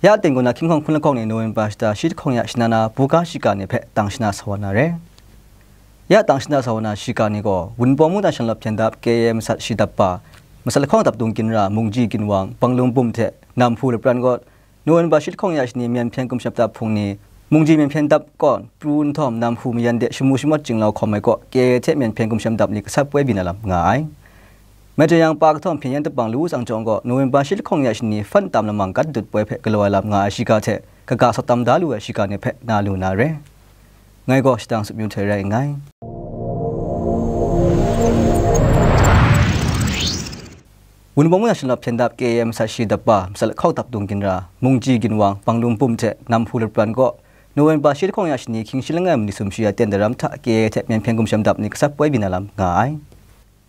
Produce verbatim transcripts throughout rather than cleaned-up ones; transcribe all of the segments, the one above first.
Ya Tengku na hkying hkawng hpun lahkawng ni November shata shi lahkawng ya shana na buga shiga ni hpe tang shana sa wa na re. Ya tang shana sa wa na shiga ni gaw, Wunpawng mungdan shanlawt hpyen dap K A M sat shi dap pa, masat lahkawng dap dung ginra, mungji ginwang, banglung bum hte namhpu lapran kaw, November shi lahkawng ya shani myen hpyen gumshem dap hpung ni, mungji myen hpyen dap kawn, pru nhtawm namhpu mayan de shamu shamawt jinglau hkawm ai kaw, K A A hte myen hpyen gumshem dap ni gasat poi byin ai lam nga ai. Majaw yang pa kahtawng hpyen yan dabang lu tsang jawng gaw, November shi lahkawng ya shani hpan tam lamang gat dut poi hpe galaw ai lam nga ai shiga hte, kaga sawt tam da lu ai shiga ni hpe na lu na re. Ngai gaw Shadang Sutmyu hte rai nngai. Wunpawng mungdan shanlawt hpyen dap K A M sat shi dap pa, masat lahkawng dap dung ginra, mungji ginwang, banglung bum hte namhpu lapran kaw, November shi lahkawng ya shani hkying shi langai ma ni sum shi ya ten daram hta K A A hte myen hpyen gumshem dap ni gasat poi byin ai lam nga ai.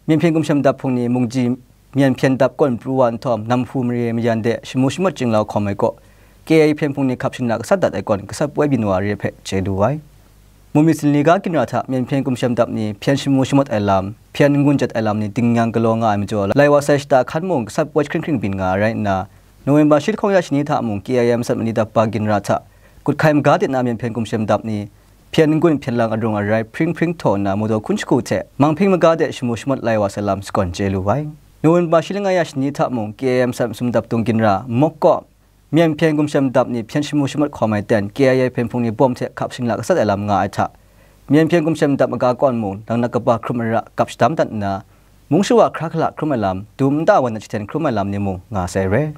Myen hpyen gumshem dap hpung ni mungji myen hpyen dap kawn pru wa nhtawm, namhpu mare mayan de shamu shamawt jinglau hkawm ai kaw, K A A hpyen hpung ni hkap shinla gasat dat ai kawn, gasat poi byin wa re hpe chye lu ai. Mumi sinli ga ginra hta myen hpyen gumshem dap ni hpyen shamu shamawt ai lam, hpyen n-gun jat ai lam ni dingnyang galaw nga ai majaw, lai wa sai shata hkan mung gasat poi jahkring hkring byin nga ai rai nna, November shi lahkawng ya shani hta mung K A M sat mali dap pa ginra hta, kut hkai maga de na myen hpyen gumshem dap ni, hpyen n-gun hpyen lang arung arai hpring hpring htaw nna, mawdaw hkun shagu hte manghping maga de shamu shamawt lai wa sai lam shakawn chye lu ai. November shi langai ya shani hta mung K A M sat masum dap dung ginra, Mok kaw, myen hpyen gumshem dap ni hpyen shamu shamawt hkawm ai ten, K I A hpyen hpung ni bawm hte hkap shinglak gasat ai lam nga ai hta, myen hpyen gumshem dap maga kawn mung, nang nak kaba hkrum ai ra, gap shadam dat nna, mung shawa hkra hkala hkrum ai lam, dum nta wan na jahten hkrum ai lam ni mung nga sai re.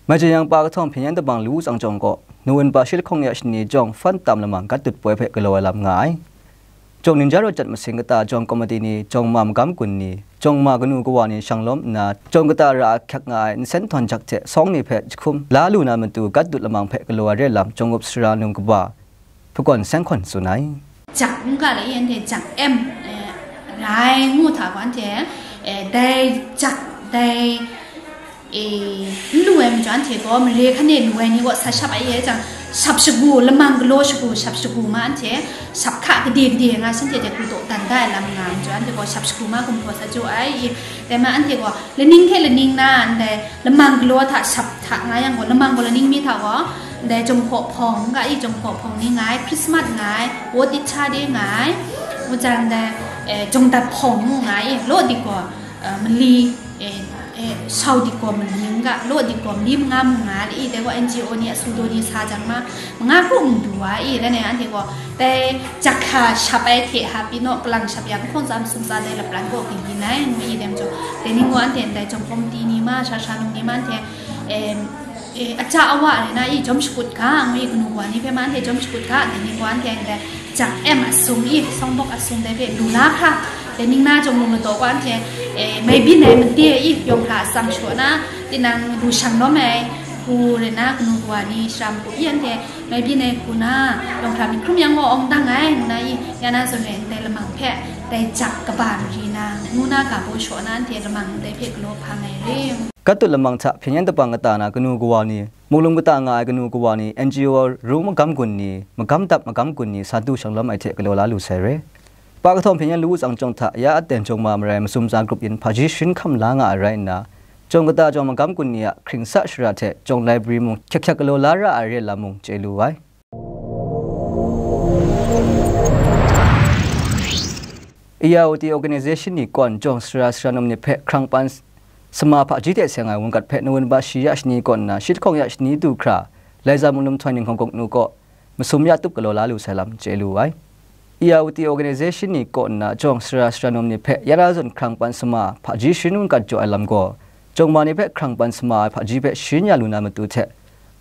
Majaw yang pa kahtawng hpyen yan dabang lu tsang jawng gaw, November shi lahkawng ya shani jawng hpan tam lamang gat dut poi hpe galaw ai lam nga ai. Jawng ninja rawt jat masing kata jawng komiti ni, jawng ma magam gun ni, jawng ma kanu kawa ni shang lawm nna, jawng kata ra ahkyak nga ai nsen htawn jak hte sawng ni hpe jahkum la lu na matu gat dut lamang hpe galaw ai re lam jawng up sara num kaba, Hpakawn Seng Hkawn tsun ai. Jak n ga le, anhte jak em, eh, rai ngu hta gaw, anhte, eh, dai jak, dai, eh, n lu ai majaw, anhte gaw mare hkan e lu ai ni gaw sa shap ai e jang, shap shagu, lamang galaw shagu, shap shagu ma, anhte shap hka gade gade nga, shanhte hte kru taw dan da ai lam nga ai majaw, anhte gaw shap shagu ma gumhpraw sa jaw ai i, dai ma, anhte gaw laning hte laning na, ndai lamang galaw hta shap hta nga yang gaw, lamang gaw laning mi hta gaw, ndai jawng hpaw hpawng, n ga i jawng hpaw hpawng ni nga ai, Christmas nga ai, Wot It Cha Day nga ai, ngu jang ndai, eh, jawng dat hpawng ngu nga i, law dik gaw, eh, mali, eh, eh, shau dik gaw mali, n ga, law dik gaw mali manga mu nga ai, i, dai gaw N G O ni a su daw ni sa jang ma, manga hkru n du wa i, langai anhte gaw, dai jak hka shap ai hte ha pyi naw, kalang shap yang, hkawng tsam sumtsa dai lapran kaw kayin ai, ngu i, dai majaw, dai ni gaw anhte ndai jawng komiti ni ma, sha sha num ni ma, anhte, em, e, aja awa rai na i, jawm shakut ga, ngu i, kanu kawa ni hpe ma, anhte jawm shakut ga, dai ni gaw anhte ndai jak em asum i, sawng bawk asum dai hpe lu la hkra, dai ning na jawng lu ladaw gaw, anhte, e, mai byin ai made i, yawng hkra atsam shaw na, tinang lu shang lawm ai hku rai na, kanu kawa ni shara magup i, anhte mai byin ai hku na, yawng hkra myit hkrum yang gaw awng dang ai, ngu na i, ya na zawn e ndai lamang hpe, dai jak kaba mari na, ngu na ga baw shaw na, anhte lamang ndai hpe galaw hpang ai re. Gat dut lamang hta hpyen yan dabang kata na kanu kawa ni, muk lum kata nga ai kanu kawa ni, N G O rung magam gun ni, magam dap magam gun ni, sa du shang lawm ai hte galaw la lu sai re. Pa kahtawng hpyen yan lu tsang jawng hta, ya aten jawng ma marai masum tsa grup yin hpaji sharin hkam la nga ai rai nna, jawng kata jawng magam gun ni a hkring sa shara hte jawng library mung hkyak hkyak galaw la ra ai re lam mung chye lu ai. Ayawati Organization ni kawn jawng sara sara num ni hpe hkrang pan sama hpaji hte seng ai wungkat hpe November shi ya shani kawn nna shi lahkawng ya shani du hkra, Laiza Munglum Htawing Ning Hkawng Kawk Nu kaw masum ya tup galaw la lu sai lam chye lu ai. Ayawati Organization ni kaw nna jawng sara sara num ni hpe ya na zawn hkrang pan sama hpaji sharin wungkat jaw ai lam gaw, jawng ma ni hpe hkrang pan sama ai hpaji hpe sharin ya lu na matu hte,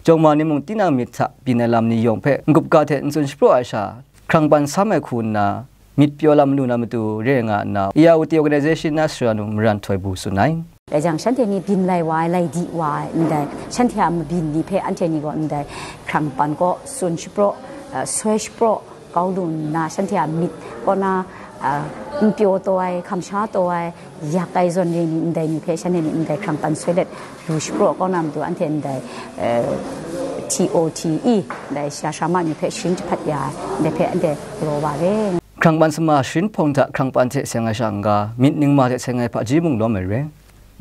jawng ma ni mung tinang myit hta byin ai lam ni yawng hpe n-gup ga hte n tsun shapraw ai sha, hkrang pan sam ai hku nna, myit pyaw lam lu na matu re nga nna, Ayawati Organization na sara num Maran Htoi Bu tsun ai. Dai jang, shanhte ni byin lai wa ai, lai di wa ai, ndai shanhte a mabyin ni hpe anhte ni gaw ndai hkrang pan kaw tsun shapraw, eh, soi shapraw kau lu nna, shanhte a myit kaw na, eh, n pyaw taw ai, hkam sha taw ai, yak ai zawn re ni, ndai ni hpe shanhte ni ndai hkrang pan soi let lu shapraw kau na matu, anhte ndai, eh, T O T E, ndai sha sha ma ni hpe sharin jahpat ya ai, ndai hpe anhte galaw wa re. Hkrang pan sama sharin hpawng hta hkrang pan hte seng ai sha n-ga, myit ningma hte seng ai hpaji mung lawm ai re.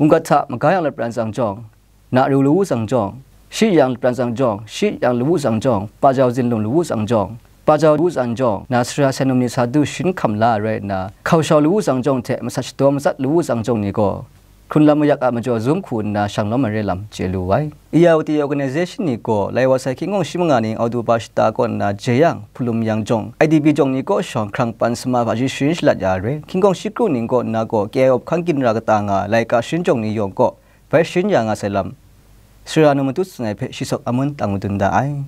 Mungkat hta maga yang lapran tsang jawng, na ru lawu tsang jawng, shi yang lapran tsang jawng, shi yang lawu tsang jawng, pa jau zin lum lawu tsang jawng, pa jau lawu tsang jawng, na sara sai num ni sa du sharin hkam la ai rai nna, hkau shau lawu tsang jawng hte masat shadaw matsat lawu tsang jawng ni gaw, hkrun lam mayak a majaw zum hku nna shang lawm ai re lam chye lu ai. Ayeyarwady Organization ni gaw, lai wa sai hkying gawng shi manga ning Auduba shata kaw nna jeyang, hpulum yang jawng, I D P jawng ni kaw shawng hkrang pan sama hpaji sharin shalat ya ai re. Hkying gawng shi kru ning kaw nna gaw, K I O hpang ginra kata nga ai laika sharin jawng ni yawng kaw, bai sharin ya nga sai lam, Sara Num Matut tsun ai hpe shi sawk a mun tang madun da ai.